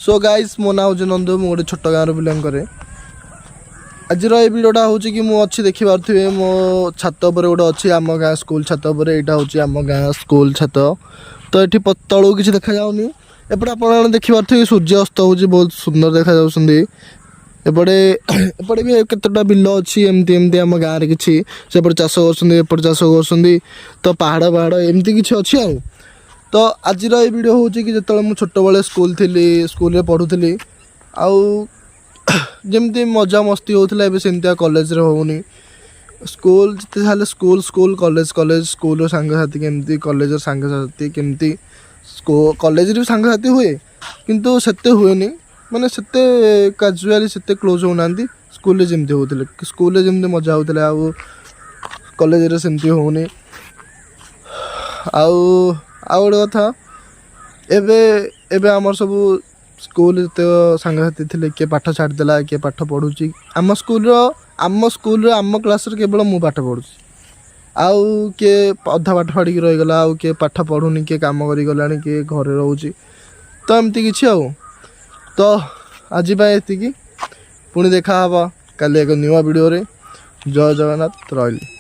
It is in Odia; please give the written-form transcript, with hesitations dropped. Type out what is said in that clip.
ସୋ ଗାଇସ୍, ମୋ ନାଁ ହେଉଛି ନନ୍ଦୁ। ମୁଁ ଗୋଟେ ଛୋଟ ଗାଁରୁ ବିଲଙ୍ଗ କରେ। ଆଜିର ଏଇ ଭିଡ଼ିଓଟା ହେଉଛି କି ମୁଁ ଅଛି, ଦେଖିପାରୁଥିବେ, ମୋ ଛାତ ଉପରେ ଗୋଟେ ଅଛି, ଆମ ଗାଁ ସ୍କୁଲ ଛାତ ଉପରେ। ଏଇଟା ହେଉଛି ଆମ ଗାଁ ସ୍କୁଲ ଛାତ। ତ ଏଠି ତଳକୁ କିଛି ଦେଖାଯାଉନି। ଏପଟେ ଆପଣମାନେ ଦେଖିପାରୁଥିବେ, ସୂର୍ଯ୍ୟ ଅସ୍ତ ହେଉଛି, ବହୁତ ସୁନ୍ଦର ଦେଖାଯାଉଛନ୍ତି। ଏପଟେ ଏପଟେ ବି କେତେଟା ବିଲ ଅଛି। ଏମିତି ଏମିତି ଆମ ଗାଁରେ କିଛି ସେପଟେ ଚାଷ କରୁଛନ୍ତି, ଏପଟେ ଚାଷ କରୁଛନ୍ତି। ତ ପାହାଡ଼ ପାହାଡ଼ ଏମିତି କିଛି ଅଛି। ଆଉ ତ ଆଜିର ଏଇ ଭିଡ଼ିଓ ହେଉଛି କି ଯେତେବେଳେ ମୁଁ ଛୋଟବେଳେ ସ୍କୁଲ ଥିଲି, ସ୍କୁଲରେ ପଢ଼ୁଥିଲି, ଆଉ ଯେମିତି ମଜାମସ୍ତି ହେଉଥିଲା, ଏବେ ସେମିତିଆ କଲେଜରେ ହେଉନି। ସ୍କୁଲ ଯେତେ ହେଲେ ସ୍କୁଲ ସ୍କୁଲ, କଲେଜ କଲେଜ। ସ୍କୁଲର ସାଙ୍ଗସାଥି କେମିତି, କଲେଜର ସାଙ୍ଗସାଥି କେମିତି। କଲେଜରେ ବି ସାଙ୍ଗସାଥି ହୁଏ, କିନ୍ତୁ ସେତେ ହୁଏନି, ମାନେ ସେତେ କାଜୁଆଲି, ସେତେ କ୍ଲୋଜ୍ ହେଉନାହାନ୍ତି ସ୍କୁଲରେ ଯେମିତି ହେଉଥିଲେ। ସ୍କୁଲରେ ଯେମିତି ମଜା ହେଉଥିଲା, ଆଉ କଲେଜରେ ସେମିତି ହେଉନି। ଆଉ ଆଉ ଗୋଟେ କଥା, ଏବେ ଏବେ ଆମର ସବୁ ସ୍କୁଲ ଯେତେ ସାଙ୍ଗସାଥି ଥିଲେ, କିଏ ପାଠ ଛାଡ଼ିଦେଲା, କିଏ ପାଠ ପଢ଼ୁଛି। ଆମ ସ୍କୁଲର ଆମ କ୍ଲାସ୍ରେ କେବଳ ମୁଁ ପାଠ ପଢ଼ୁଛି। ଆଉ କିଏ ଅଧା ପାଠ ଛାଡ଼ିକି ରହିଗଲା, ଆଉ କିଏ ପାଠ ପଢ଼ୁନି, କିଏ କାମ କରିଗଲାଣି, କିଏ ଘରେ ରହୁଛି। ତ ଏମିତି କିଛି। ଆଉ ତ ଆଜି ପାଇଁ ଏତିକି। ପୁଣି ଦେଖା ହେବ କାଲି ଏକ ନୂଆ ଭିଡ଼ିଓରେ। ଜୟ ଜଗନ୍ନାଥ, ରହିଲି।